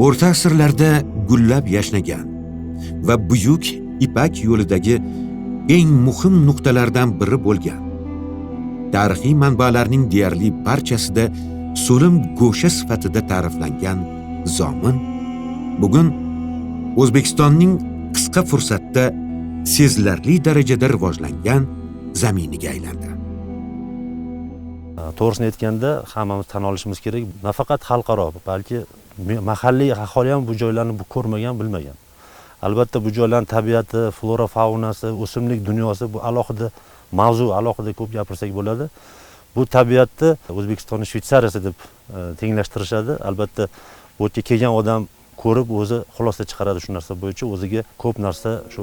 O'rta asrlarda gullab yashnagan va Buyuk Ipak yo'lidagi eng muhim nuqtalardan biri bo'lgan. Tarixiy manbalarning deyarli barchasida so'lim go'sha sifatida ta'riflangan Zomin bugun O'zbekistonning qisqa fursatda sezilarli darajada rivojlangan zaminiga aylandi. To'g'risini aytganda, hammamiz tan olishimiz kerak, nafaqat xalqaro, balki mahalliy aholi ham bu joylarni ko'rmagan, bilmagan. Albatta bu joylarning tabiati, flora, faunasi, o'simlik dunyosi bu alohida mavzu, alohida ko'p gapirsak bo'ladi. Bu tabiatni O'zbekistonning Shvetsariyasi deb tenglashtirishadi. Albatta bu yerga kelgan odam ko'rib o'zi xulosa chiqaradi shu narsa bo'yicha, o'ziga ko'p narsa shu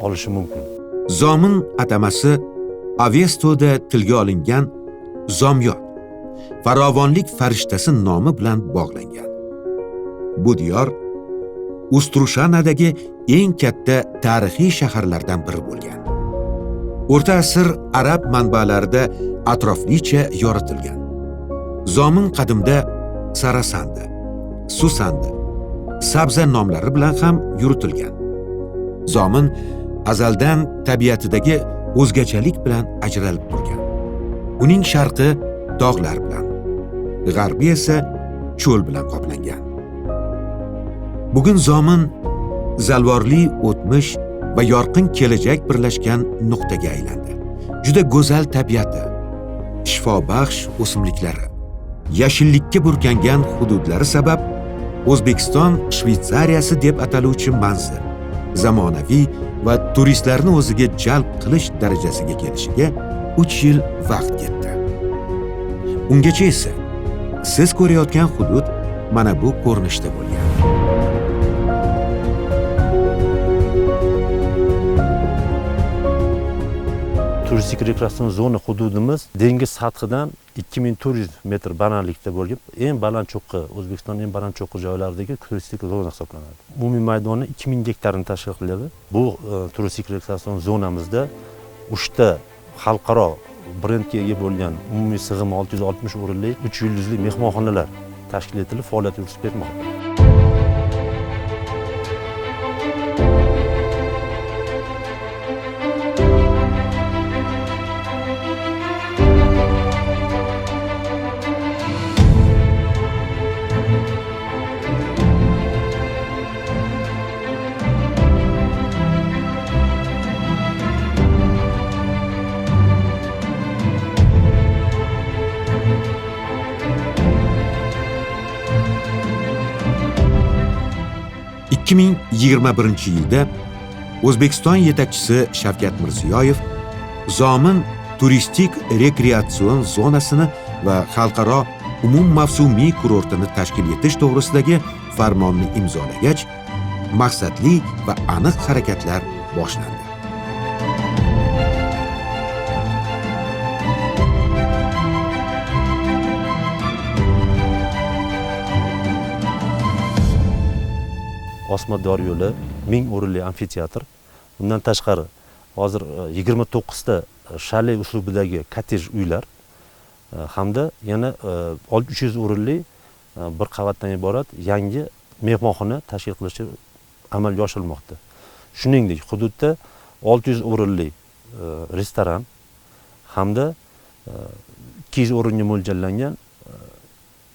olishi mumkin. Zomin atamasi Avestoda tilga olingan Zomyod, farovonlik farishtasi nomi bilan bog'langan. Bu diyor Ustrushanadagi eng katta tarixiy shaharlardan biri bo'lgan. O'rta asr arab manbalarida atroflicha yoritilgan. Zomin qadimda Sarasanda, Susanda, Sabza nomlari bilan ham yuritilgan. Zomin azaldan tabiatidagi o'zgachalik bilan ajralib turgan. Uning sharqi tog'lar bilan, g'arbi esa cho'l bilan qoplangan. Bugun Zomin zalvorli o'tmish va yorqin kelajak birlashgan nuqtaga aylandi. Juda go'zal tabiati, shifobaxsh o'simliklari, yashillikka burkangan hududlari sabab O'zbekiston Shvetsariyasi deb ataluvchi manzil zamonaviy va turistlarni o'ziga jalb qilish darajasiga kelishiga 3 yil vaqt ketdi. Ungacha esa siz ko'rayotgan hudud mana bu ko'rinishda bo'lgan. Turistik rekreatsion zona hududimiz dengiz sathidan 2400 metr balandlikda bo'lib, eng baland cho'qqi, O'zbekistonning eng baland cho'qqi joylaridagi turistik zona hisoblanadi. Umumiy maydoni 2000 gektarni tashkil qiladi. Bu turistik rekreatsion zonamizda 3 ta xalqaro brendga ega bo'lgan umumiy sig'imi 660 o'rinli 3 yulduzli mehmonxonalar tashkil etilib faoliyat yuritib kelmoqda. 2021-yilda O'zbekiston yetakchisi Shavkat Mirziyoyev Zomin turistik rekreatsion zonasini va xalqaro umummavsumiy kurortini tashkil etish to'g'risidagi farmonni imzolagach, maqsadli va aniq harakatlar boshlandi. Osma dor yo'li, 1000 o'rinli amfiteatr. Bundan tashqari hozir 29 ta shale uslubidagi kottej uylar hamda yana 300 o'rinli bir qavatdan iborat yangi mehmonxona tashkil qilish amalga oshirilmoqda. Shuningdek, hududda 600 o'rinli restoran hamda 200 o'ringa mo'ljallangan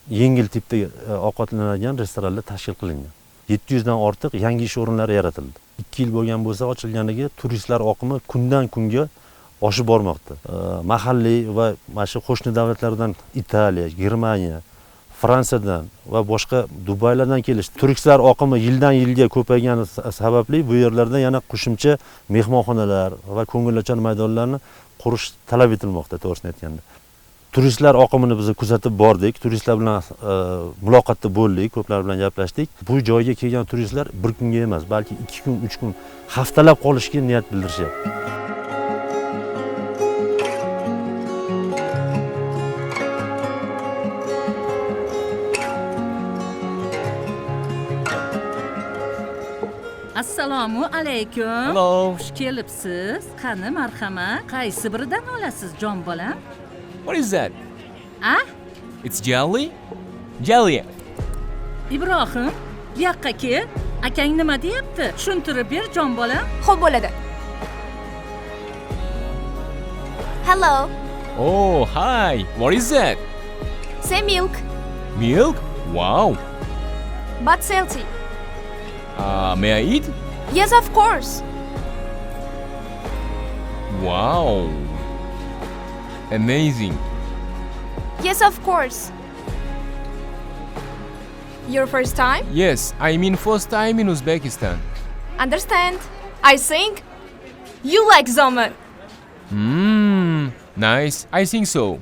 yengil tipda ovqatlanadigan restoranlar tashkil qilingan. 700 dan ortiq yangi ish o'rinlari yaratildi. 2 yil bo'lgan bo'lsa ochilganiga turistlar oqimi kundan kunga oshib bormoqda. Mahalliy va mana shu qo'shni davlatlardan Italiya, Germaniya, Fransiyadan va boshqa Dubaylardan kelishdi. Turistlar oqimi yildan yilga ko'paygani sababli bu yerlarda yana qo'shimcha mehmonxonalar va ko'ngilochar maydonlarni qurish talab etilmoqda, to'g'risini aytganda. Turistlar oqimini biz kuzatib bordik, turistlar bilan muloqotda bo'ldik, ko'plar bilan gaplashdik. Bu joyga kelgan turistlar bir kunga emas, balki 2 kun, 3 kun, haftalab qolishga niyat bildirishyapti. Assalomu alaykum. Hello. Xush kelibsiz. Qani, marhamat. Qaysi biridan olasiz, jon bolam? What is that? A? It's jelly? Jelly. Ibrohim, Bu yoqqa kel. Akang nima deyapti? Tushuntirib ber, jon bolam. Xo'p bo'ladi. Hello. Oh, hi. What is that? Say milk. Milk? Wow. But salty. May I eat? Yes, of course. Wow. Amazing. Yes, of course. Your first time? Yes, I mean first time in Uzbekistan. Understand. I think you like Zomin. Nice. I think so.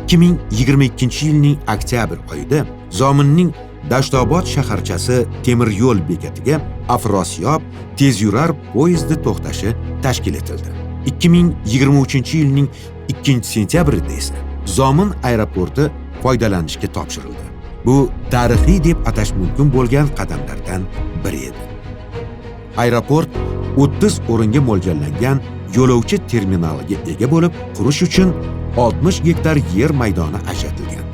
2022 yilning oktyabr oyida Zominning Dashtobod shaharchasi temir yo'l bekatiga Afrosiyob tezyurar poyezdi to'xtashi tashkil etildi. 2023 yilning 2 sentyabrida esa Zomin aeroporti foydalanishga topshirildi. Bu tarixiy deb atash mumkin bo'lgan qadamlardan biri edi. Aeroport 30 o'ringa mo'ljallangan yo'lovchi terminaliga ega bo'lib, qurish uchun 60 gektar yer maydoni ajratilgan.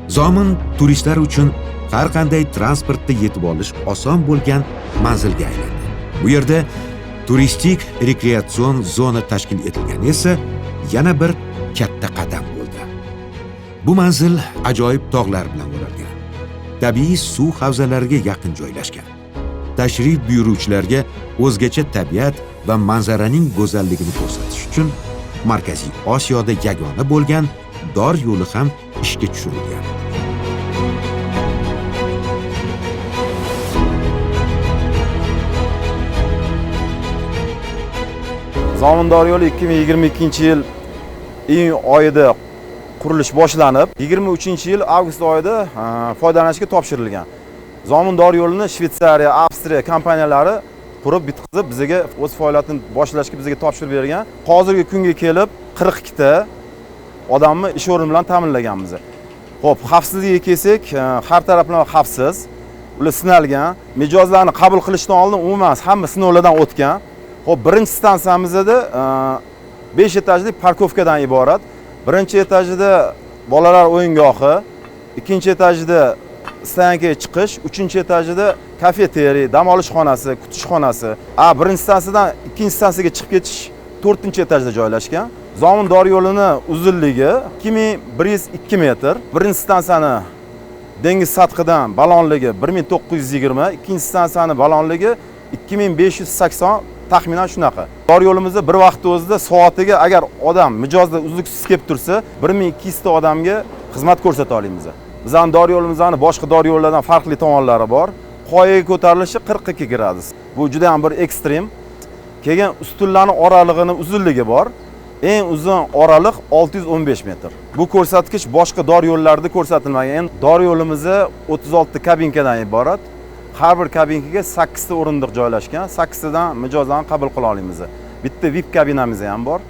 Zomin turistlar uchun har qanday transportda yetib olish oson bo'lgan manzilga aylandi. Bu yerda turistik rekreatsion zona tashkil etilgani esa yana bir katta qadam bo'ldi. Bu manzil ajoyib tog'lar bilan o'ralgan. Tabiiy suv havzalariga yaqin joylashgan. Tashrif buyuruvchilarga o'zgacha tabiat va manzaraning go'zalligini ko'rsatish uchun Markaziy Osiyoda yagona bo'lgan dor yo'li ham ishga tushirilgan. Zomin dor yo'li 2022 yil iyun oyida qurilish boshlanib, 23 yil avgust oyida foydalanishga topshirilgan. Zomin dor yo'lini Shvetsariya, Avstriya kompaniyalari qurib bitkazib, bizga o'z faoliyatini boshlashga bizga topshirib bergan. Hozirgi kunga kelib 42 ta odamni ish o'rni bilan ta'minlaganmiz. Xo'p, xavfsizligiga kelsak, har taraflama xavfsiz. Ular sinalgan. Mijozlarni qabul qilishdan oldin umuman hamma sinovlardan o'tgan. Xo'p, birinchi stansiyamizda 5 etajli парковка dan iborat. Birinchi etajida bolalar o'yingohi, ikkinchi etajida стоянка ga chiqish, uchinchi etajida kafeteriy, dam olish xonasi, kutish xonasi. Birinchi stansiyadan ikkinchi stansiyaga chiqib ketish to'rtinchi etajda joylashgan. Zomin dor yo'lini uzunligi 2102 metr. Birinchi stansiyani dengiz sathidan balandligi 1920, ikkinchi stansiyani balandligi 2580, taxminan shunaqa. Dor yo'limizda bir vaqtda o'zida soatiga agar odam mijozlar uzluksiz kelib tursa, 1200 ta odamga xizmat ko'rsata olamiz. Bizning dor yo'limizning boshqa dor yo'llardan farqli tomonlari bor. Qoyaga ko'tarilishi 42 gradus. Bu juda ham bir ekstrem. Keyin ustunlarning oralig'ini uzunligi bor. Eng uzun oraliq 615 metr. Bu ko'rsatkich boshqa dor yo'llarida ko'rsatilmagan. Endi dor yo'limizda 36 kabinkadan iborat. Har bir kabinkaga 8 ta o'rindiq joylashgan. 8 tadan mijozlarni qabul qila olamiz. Bitta VIP kabinamiz ham bor.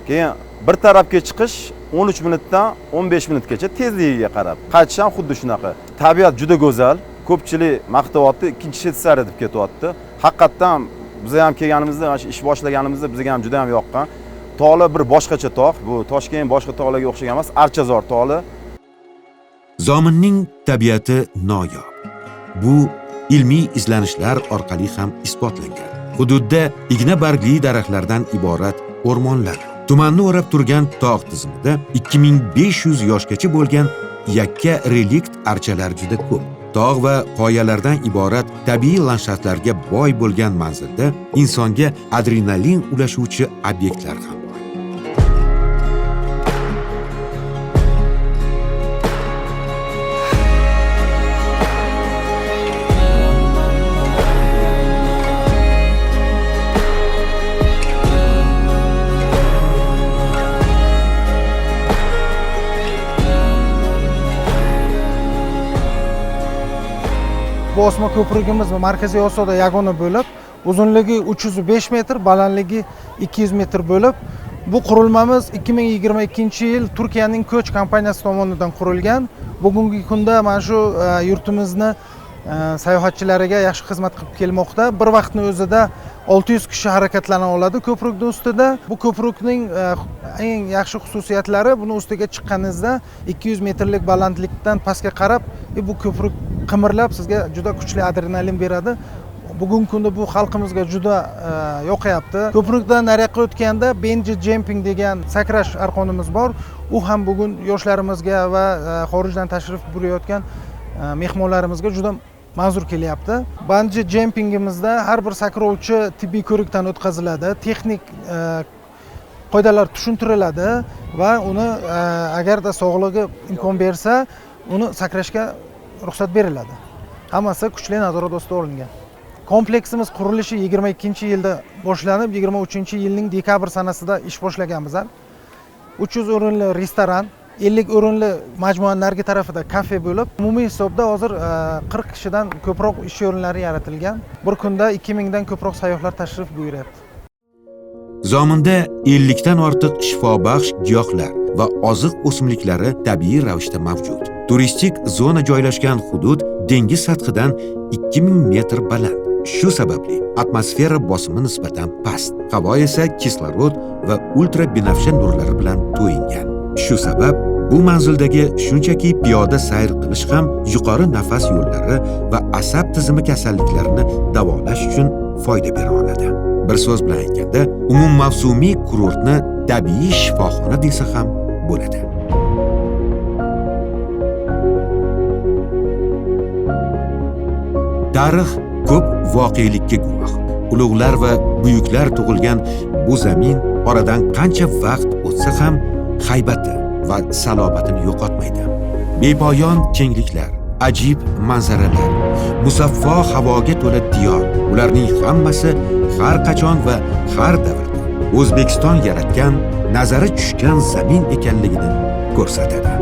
Keyin bir tarafga chiqish 13 minutdan 15 minutgacha tezligiga qarab. Qaytish ham xuddi shunaqa. Tabiat juda go'zal. Ko'pchilik maqtayapti, ikkinchi Shvetsariya deb ketyapti. Haqiqatdan biz ham kelganimizda, mana shu ish boshlaganimizda bizga ham juda ham yoqqan. Tog'lar bir boshqacha tog', bu Toshkent boshqa tog'larga o'xshagan emas, Archazor tog'li. Zominning tabiati noyob. Bu ilmiy izlanishlar orqali ham isbotlangan. Hududda igna bargli daraxtlardan iborat o'rmonlar, tumanni o'rab turgan tog' tizimida 2500 yoshgacha bo'lgan yakka relikt archalar juda ko'p. Tog' va qoyalardan iborat tabiiy landshaftlarga boy bo'lgan manzilda insonga adrenalin ulashuvchi obyektlar ham bor. Bu osma ko'prigimiz Markaziy Osiyoda yagona bo'lib, uzunligi 305 metr, balandligi 200 metr bo'lib, bu qurilmamiz 2022 yil Turkiyaning Koç kompaniyasi tomonidan qurilgan. Bugungi kunda mana shu yurtimizni Sayohatchilariga yaxshi xizmat qilib kelmoqda. Bir vaqtning o'zida 600 kishi harakatlana oladi ko'prikning ustida. Bu ko'prikning eng yaxshi xususiyatlari, buni ustiga chiqqaningizda 200 metrlik balandlikdan pastga qarab, bu ko'prik qimirlab sizga juda kuchli adrenalin beradi. Bugungi kunda bu xalqimizga juda yoqayapti. Ko'prikdan nariyoqqa o'tganda bungee jumping degan sakrash arqonimiz bor. U ham bugun yoshlarimizga va xorijdan tashrif buyurayotgan mehmonlarimizga juda manzur kelyapti. Bungee jumpingimizda har bir sakrovchi tibbiy ko'rikdan o'tkaziladi, texnik qoidalar tushuntiriladi va uni agarda sog'lig'i imkon bersa, uni sakrashga ruxsat beriladi. Hammasi kuchli nazorat ostida olingan. Kompleksimiz qurilishi 22-yilda boshlanib, 23-yilning dekabr sanasida ish boshlaganmiz. 300 o'rinli restoran, 50 o'rinli majmua narigi tarafida kafe bo'lib, umumiy hisobda hozir 40 kishidan ko'proq ish o'rinlari yaratilgan. Bir kunda 2000 dan ko'proq sayyohlar tashrif buyuryapti. Zominda 50 dan ortiq shifobaxsh giyohlar va oziq o'simliklari tabiiy ravishda mavjud. Turistik zona joylashgan hudud dengiz sathidan 2000 metr baland. Shu sababli atmosfera bosimi nisbatan past, havo esa kislorod va ultrabinafsha nurlari bilan to'yingan. Shu sabab bu manzildagi shunchaki piyoda sayr qilish ham yuqori nafas yo'llari va asab tizimi kasalliklarini davolash uchun foyda bera oladi. Bir so'z bilan aytganda, umummavsumiy kurortni tabiiy shifoxona desa ham bo'ladi. Tarix ko'p voqelikka guvoh. Ulug'lar va buyuklar tug'ilgan bu zamin oradan qancha vaqt o'tsa ham haybati va salobatini yo'qotmaydi. Bepoyon kengliklar, ajib manzaralar, musaffo havoga to'la diyor, ularning hammasi har qachon va har davrda O'zbekiston yaratgan, nazari tushgan zamin ekanligini ko'rsatadi.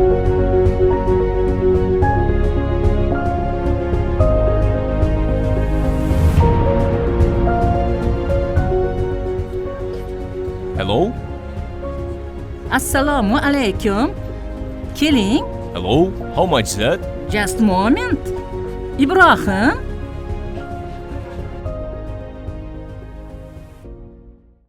Hello? Assalomu alaykum. Keling. Hello? How much is that? Just moment. Ibrohim,